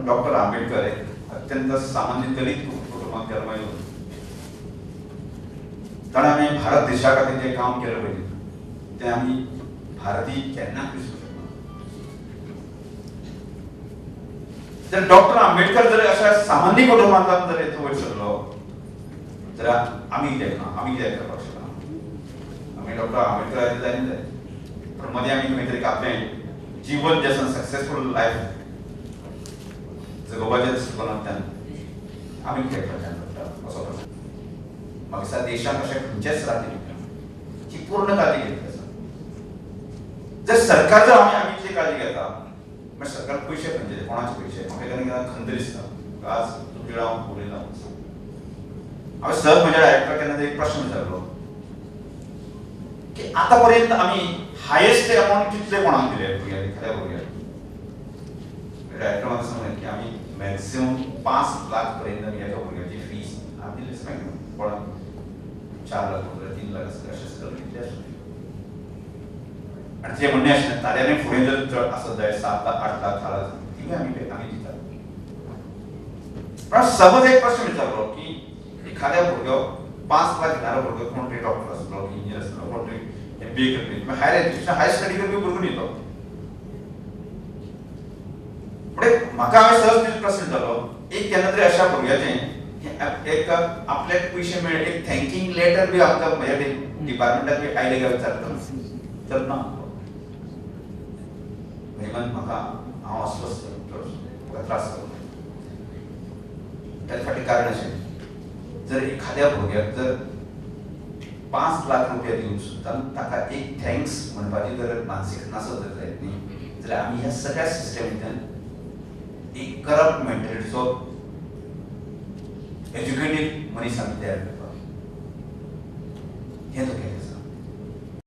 पण डॉक्टर आंबेडकर एक अत्यंत सामान्य दलित कुटुंबात जन्म येऊन ताणें आमी भारत देशा खातीर जें काम केलें पळय तें आमी भारतीय केन्नाच विसरूंक शकना. जर डॉक्टर आंबेडकर जर अशा सामान्य कुटुंबांतल्यान जर वयर सरलो जाल्यार आमी कित्याक ना, आमी कित्याक करपाक शकना? आमी डॉक्टर आंबेडकर जायना जाय, पण मदीं आमी खंय तरी आपलें जीवन जें आसा सक्सेसफूल लायफ जगोवपाच्या दृश्टिकोनांतल्यान आमी कित्याक फाटल्यान पडटा असो प्रश्न. म्हाका दिसता देशांत अशें खंयचेंच राज्य ची पूर्ण काळजी घेतली आसा. जर सरकार जर आमी आमी इतली काळजी घेता मागीर सरकार पयशे खंयचे, कोणाचे पयशे? म्हाका केन्ना केन्ना खंत दिसता. आज तुमचे कडेन हांव उलयलां, हांवें सहज म्हज्या डायरेक्टर केन्ना तरी एक प्रश्न विचारलो की आतां पर्यंत आमी हायेस्ट अमावंट कितले कोणाक दिले भुरग्यांक, एखाद्या भुरग्याक? डायरेक्टर म्हाका सांगलें की आमी मॅक्सिमम 5 लाख पर्यंत आमी एका भुरग्याची फीस आमी दिली मॅक्सिमम, कोणाक 4 लाख रुपया, 3 लाख आसले अशें सगळें कितले आसले. आनी ते म्हणणें आशिल्लें ताज्यानूय फुडें जर चड आसत जाल्यार 7 लाख 8 लाख 10 लाख तिवूय आमी दितात. पण सहज एक प्रश्न विचारलो की एखाद्या भुरगो 5 लाख घेणारो भुरगो कोण तरी डॉक्टर आसलो, इंजिनियर आसलो, कोण तरी MBA करपी, हायर एज्युकेशन हायर स्टडी करपी भुरगो न्ही तो. म्हणजे म्हाका हांवें सहज प्रश्न विचारलो एक केन्ना तरी अशा भुरग्याचें एक आपल्याक पयशे मेळ्ळे एक थँकींग लेटर बी आमकां म्हज्या डिपार्टमेंटाक बी आयलें काय विचारता तर ना. म्हणजे म्हाका हांव अस्वस्थ, म्हाका त्रास जालो. ताचे फाटलें कारण अशें, जर एखाद्या भुरग्याक जर 5 लाख रुपया दिवन सुद्दां ताका एक thanks म्हणपाची जर मानसीक नासत जर जायत न्ही जाल्यार आमी ह्या सगळ्या सिस्टमींतल्यान एक करप्ट मेंटेलिटीचो एज्युकेटेड मनीस आमी तयार करपाक हें धोके.